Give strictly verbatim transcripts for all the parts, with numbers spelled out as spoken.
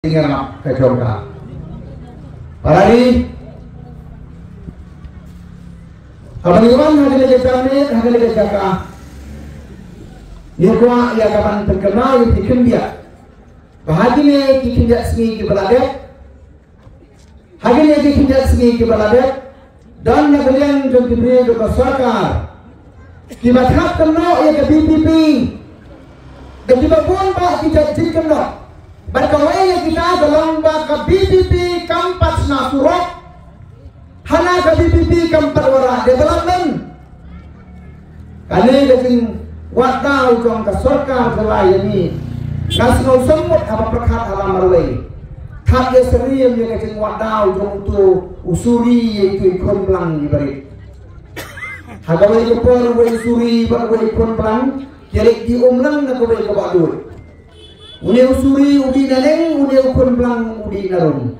jingïarap ka jong ka. Para ri, haba ngi wan ha kane ka jingmut, ha kane ka jaka, ngi kwah ïa ka ban pynkynmaw ïa ki khyndiat. Ba ha kine ki khyndiat sngi kiba la dep, ha kine ki khyndiat sngi kiba la dep, don na ka liang jong ki briew jong ka sorkar kiba thap kynnoh ïa ka V P P. Da kiba bun bah ki jait jingkynnoh. Bad kawei ïa kita ka long ba ka V P P kam pat shna surok. Hana ka V P P kam pat wanrah development. Kane ka jingwad daw jong ka sorkar jylla ïa ngi, nga sngew sngewmut haba pyrkhat ha la marwei. Thap ïa syriem ïa ka jingwad daw jong uto u Suri ïa ito i khun blang iba rit. Ha kawei ka por uwei u Suri bad uwei u khun blang ki leit die umlang na kawei ka bahdud. Une u Suri u dih na lieng, une u khun blang u dih na rum.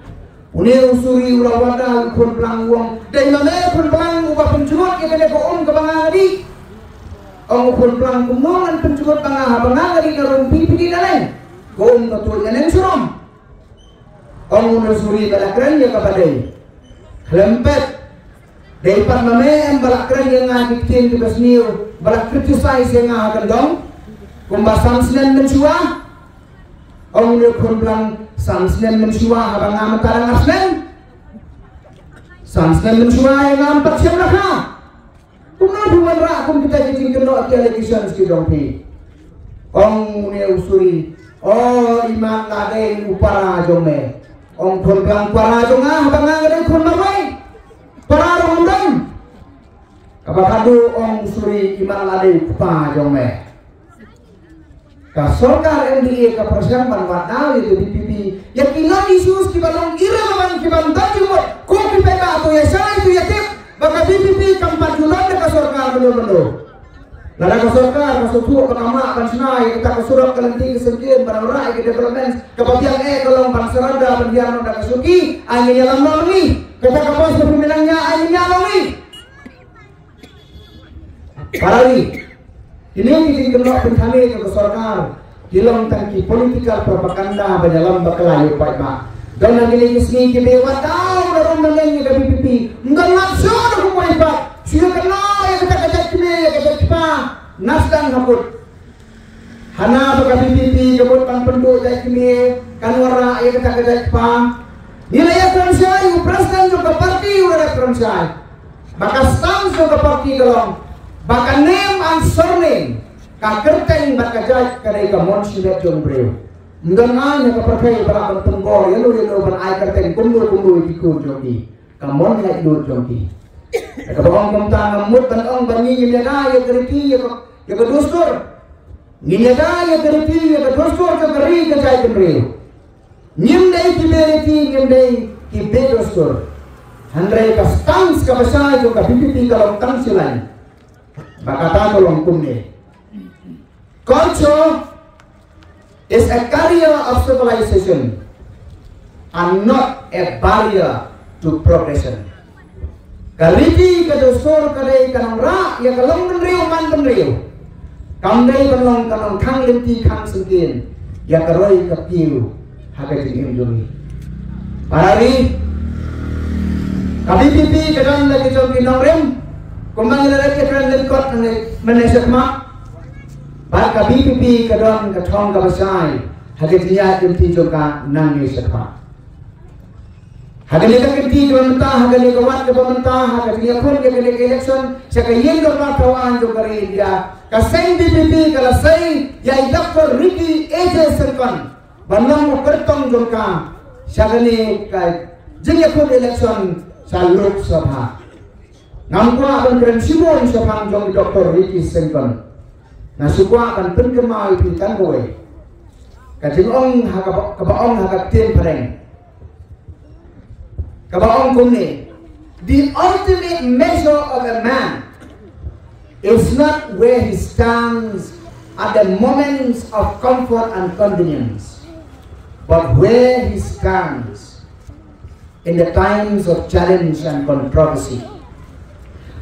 Une u Suri u la wad da u khun blang, u ong, dei ma me khun blang uba pynjngut ïa kane ka um kaba nga nga dih. Ong u khun blang, kumno ngan pynjngut ba nga, haba nga nga dih na rum, phi phi dih na lieng? Ka um ka tuid na lieng sharum. Ong une u Suri, ba la kren ïa kaba dei. Khlem pep. Dei pat ma me em ba la kren ïa nga ki ktien kiba sniew, ba la criticize ïa nga ha kyndong? Kumba san snem mynshuwa. Ong une u khun blang, san snem mynshuwa haba nga mynta dang ar snem? San snem mynshuwa ïa nga ym pat shem rakha. Kumno phi wanrah kum kita ki jingkynnoh, ki allegations ki jong phi? Ong une u Suri, o, imat la dei u para jong me. Ong khun blang, para jong nga haba nga nga dei khun marwei? Para jong nga. Kaba khadduh ong u Suri, imat la dei u kpa jong me. Ka sorkar M D A ka pyrshang ban wad daw ïa ka V P P ïa ki non issues kiba long irrelevant, kiba ym don jingmut. Ko ki paidbah to ïa shai, to ïa tip ba ka V P P kam pat ju don da ka sorkar mynno mynno. Lada ka sorkar ka sngewthuh ba ka mah ban shna ïa kata ka surok, ka lynti ka syngkien, ban wanrah ïa ka development, kaba biang eh ka long ban surrender, ban hiar noh da ka shuki, ai ngin ïalam noh ngi. Kata ka pos ba phi mynta ïa, ai ngin ïalam ngi. Para ri, kine ki jingkynnoh pynthame jong ka sorkar ki long tang ki political propaganda ba ïalam bakla ïa u paidbah. Don ha kine ki sngi kiba wad daw da rum da neng ïa ka V P P. Ym don lad shuh da u paidbah. Shu ïa kynnoh ïa kata ka jait kmie, ïa ka jait kpa. Nas dang ha kut. Hana ba ka V P P ka mut ban pynduh jait kmie, kan wanrah ïa kata ka jait kpa. Ngi la ïakren shai, u president jong ka party u la ïakren shai. Ba ka stance jong ka party ka long ba ka name and surname, ka kyrteng bad ka jait ka dei ka mon shimet jong briew. Ym don ai na ka pyrthei ba lah ban pynbor ïa no ïa no ban ai kyrteng kumno kumno ïa ki khun jong ki. Ka mon laitluid jong ki. Kaba ong kumta ngam mut ban ong ba ngi ngim ïada ïa ka riti ïa ka, ïa ka dustur. Ngim ïada ïa ka riti ïa ka dustur jong ka ri ka jaitbynriew. Ngim dei ki beriti, ngim dei ki bedustur. Hynrei ka stance kaba shai jong ka V P P ka long tang shilaiñ. Ba kata ka long kumne. Culture is a carrier of civilization and not a barrier to progression. Ka riti ka dustur ka dei ka nongrah ïa ka long bynriew man bynriew. Kam dei ban long ka nongkhang lynti khang syngkien ïa ka roi ka kiew ha ka jingim jong ngi. Para ri, ka V P P ka don la ki jong ki nongrim, kumba ngi la leh ki kren lyngkot mynne, mynne shakhmat. Bad ka V P P ka don ka thong kaba shai ha ka jingïaid lynti jong ka nangne shakhmat. Ha kane ka kynti kaba mynta, ha kane ka wat kaba mynta, ha ka jingïakhun ïa kane ka election sha ka ïing dorbar thawaiñ jong ka ri India, ka seng V P P ka la sei ïa i Doctor Ricky A J Syngkon ban long u kyrtong jong ka sha kane ka jingïakhun election sha Lok Sabha. Ngam kwah ban kren shibun shaphang jong i Doctor Ricky Syngkon. Nga shu kwah ban pynkynmaw ïa phi tang kawei ka jingong ha kaba, kaba ong ha ka ktien phareng. Kaba ong kumne, the ultimate measure of a man is not where he stands at the moments of comfort and convenience, but where he stands in the times of challenge and controversy.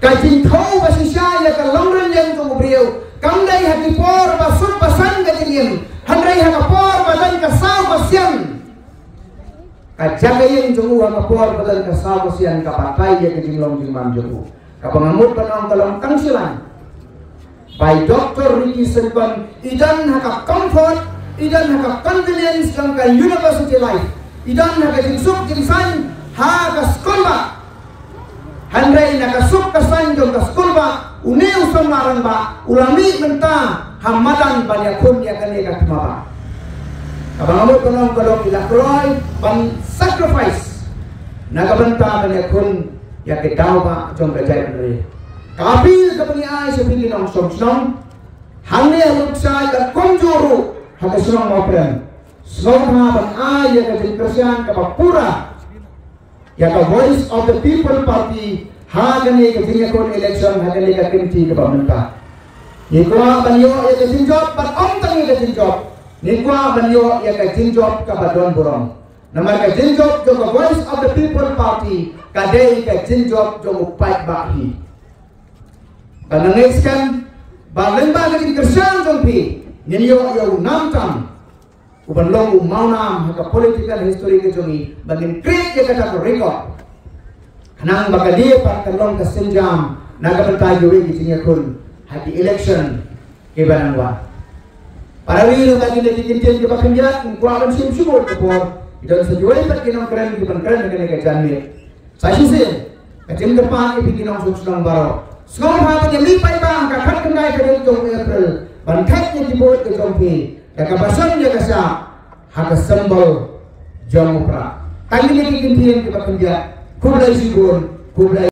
Ka jingthaw ba shisha ïa ka longrynieng jong u briew kam dei ha ki por ba suk ba saiñ ka jingim, hynrei ha ka por ba don ka saw ka sian. Ka jaka ïing jong u ha ka por ba don ka saw ka sian ka batai ïa ka jinglong jingman jong u. Kaba nga mut ban ong ka long tang shi lain. Bai Doctor Ricky Syngkon i don ha ka comfort, i don ha ka convenience jong ka university life. I don ha ka jingsuk jingsaiñ ha ka skul ba. Hynrei na ka suk ka saiñ jong ka skul ba, une u samla rangbah u la mih mynta ha madan ban ïakhun ïa kane ka thma ba. Kaba nga mut ban ong ka long i la kloi ban sacrifice na ka bynta ban ïakhun ïa ka daw ba jong ka jaitbynriew. Ka appeal kaba ngi ai sha phi ki nongshong shnong, hangne ha Lukshai bad kumjuh ruh ha ka shnong Mawprem, sngewbha ban ai ïa ka jingkyrshan kaba pura ïa ka Voice of the People Party ha kane ka jingïakhun election, ha kane ka kynti kaba mynta. Ngi kwah ban ïoh ïa ka jingjop bad ym tang ïa ka jingjop, ngi kwah ban ïoh ïa ka jingjop kaba don burom. Namar ka jingjop jong ka Voice of the People Party ka dei ka jingjop jong u paidbah hi. Ba nga ngeit skhem ba lyngba ka jingkyrshan jong phi ngin ïoh ïa u nam tam uban long u mawnam ha ka political history ka jong ngi, ba ngin create ïa kata ka record. Khnang ba ka dei pat kan long ka sienjam na ka bynta iwei ki jingïakhun ha ki election kiba nang wan. Para ri, nangta kine ki kyntien kiba khyndiat, nga kwah ban shim shibun ka por. Ki don sa kiwei pat ki nongkren kiban kren ha kane ka janmiet. Sa shisien, ka jingkyrpad ïa phi ki nongshong shnong baroh, sngewbha ban ïa mih paidbah ha ka khatkhyndai tarik jong u April ban thait ïa ki vote ka jong phi da kaba shon ïa ka shap ha ka symbol jong u prah. Tang kine ki kyntien kiba khyndiat. Khublei shibun, khublei.